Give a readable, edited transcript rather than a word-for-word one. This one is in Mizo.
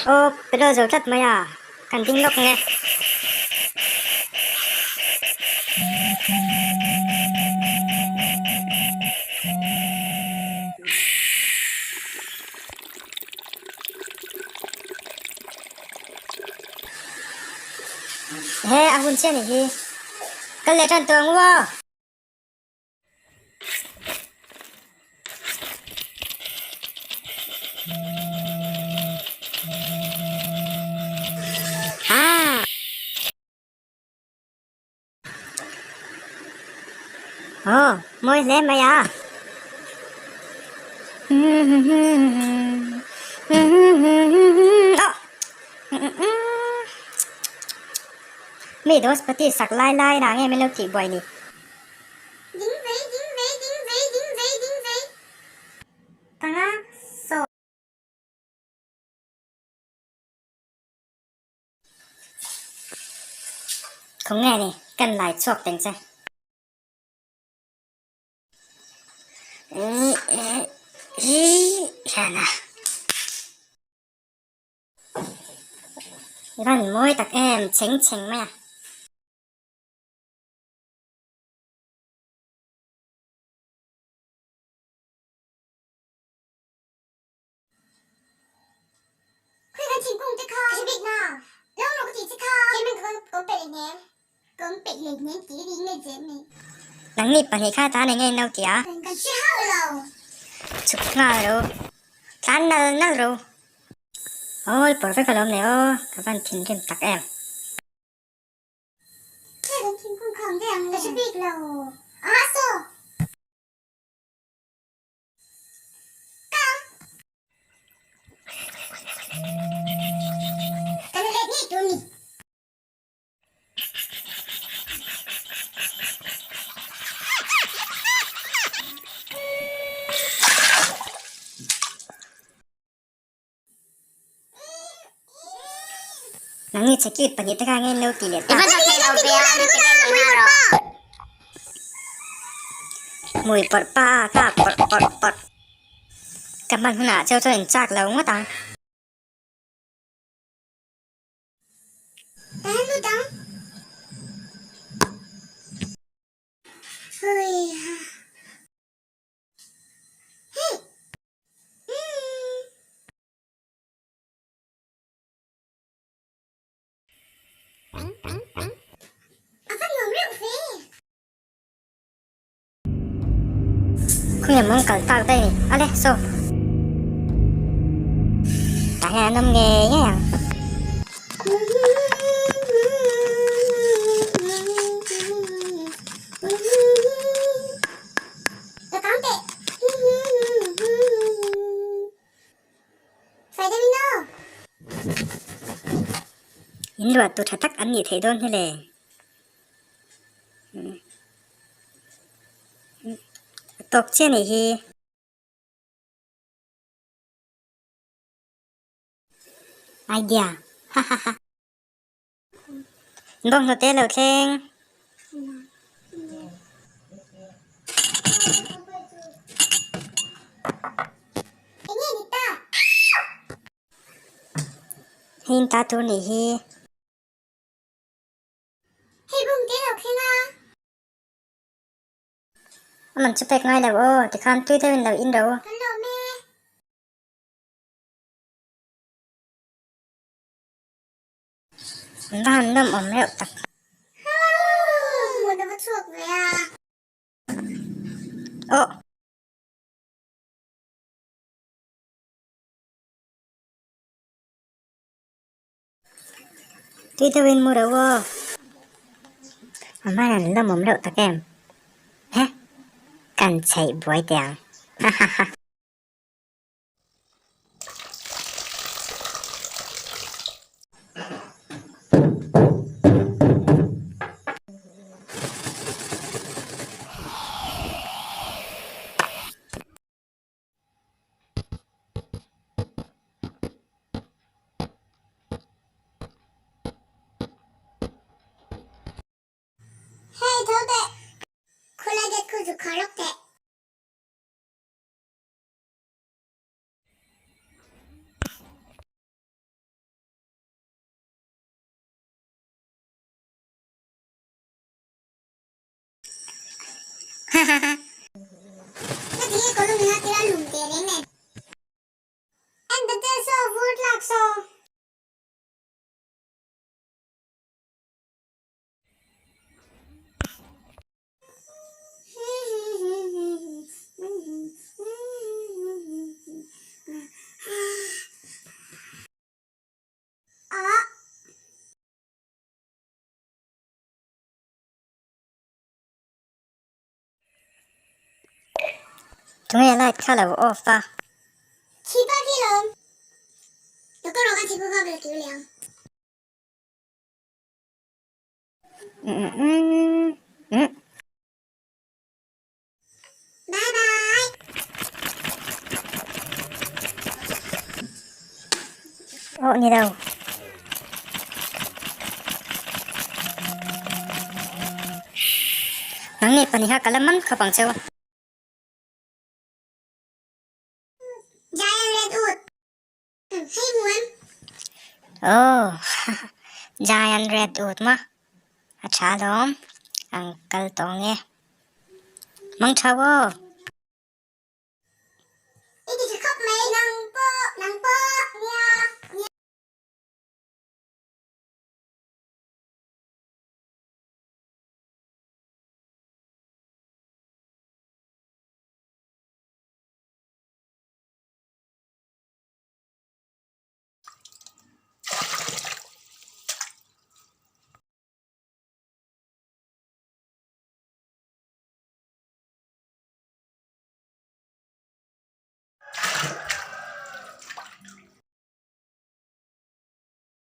Aw petrol zo tlat mai a, kan ding lawk nge. He a hun chiah nih hi. Kal leh tan tawh ang u aw. Aw, mawi hle mai a. Mi Dospati sak lai lai na nge min lo tih buai ni. Ding vei ding vei ding vei ding vei ding vei. Panga saw. Khaw nge ni kan lai chhuak teng che. Hian a. I van mawi tak em chheng chheng mai a. Khawi kan thingkung te kha ka hre bik na lo rawh ka tih che kha keiman ka kawm peih leh hnem kawm peih leh hnem tih ri nge zel mai. Nangni pahnih kha tan eng nge in lo ti a? Kan hre hauh lo. Chhuk nghal ro. Tlan nal nal ro. Awi pawr vek alawm le aw ka van thinrim tak em. Khawi kan thingkung kha awm ve ang le. Ka hre bik lo. Ah saw. Nangni chhe kip pahnih te kha nge in lo tih leh tak. Hmui pawrh pa a kha pawrh pawrh pawrh. Ka hman hunah cheu chuan in chak lo ngawt ang. Khawnge mawng kal tak daih ni ale saw tah hian an awm ngei ngei ang. In luah tu tha tak an nih theih dawn hi le. A tawk chiah nih hi. Idea ha ha ha. Bawnghnute lo thleng. Hei in ta tur nih hi. A man chu pek ngai lo aw tikhan tui deuhin lo in ro. An va han lawm awm reuh tak. Aw. Tui deuhin mu reuh aw. A van han lawm awm reuh tak em. He. Kan chheih buai teh ang. Ha ha ha. Hei tho teh, khulai gate khu zu khar lawk teh. Hahaha. Ka ti nge kolum ina tira lum teh reng nen. En ta che saw vur tlak saw. Tunge light kha lo off a. Aw ni lo. Nangni pahnih kha ka la man khawp ang cheu. Aw Giant Redwood maw a tha alawm ang kal tawh nge. Mang tha aw.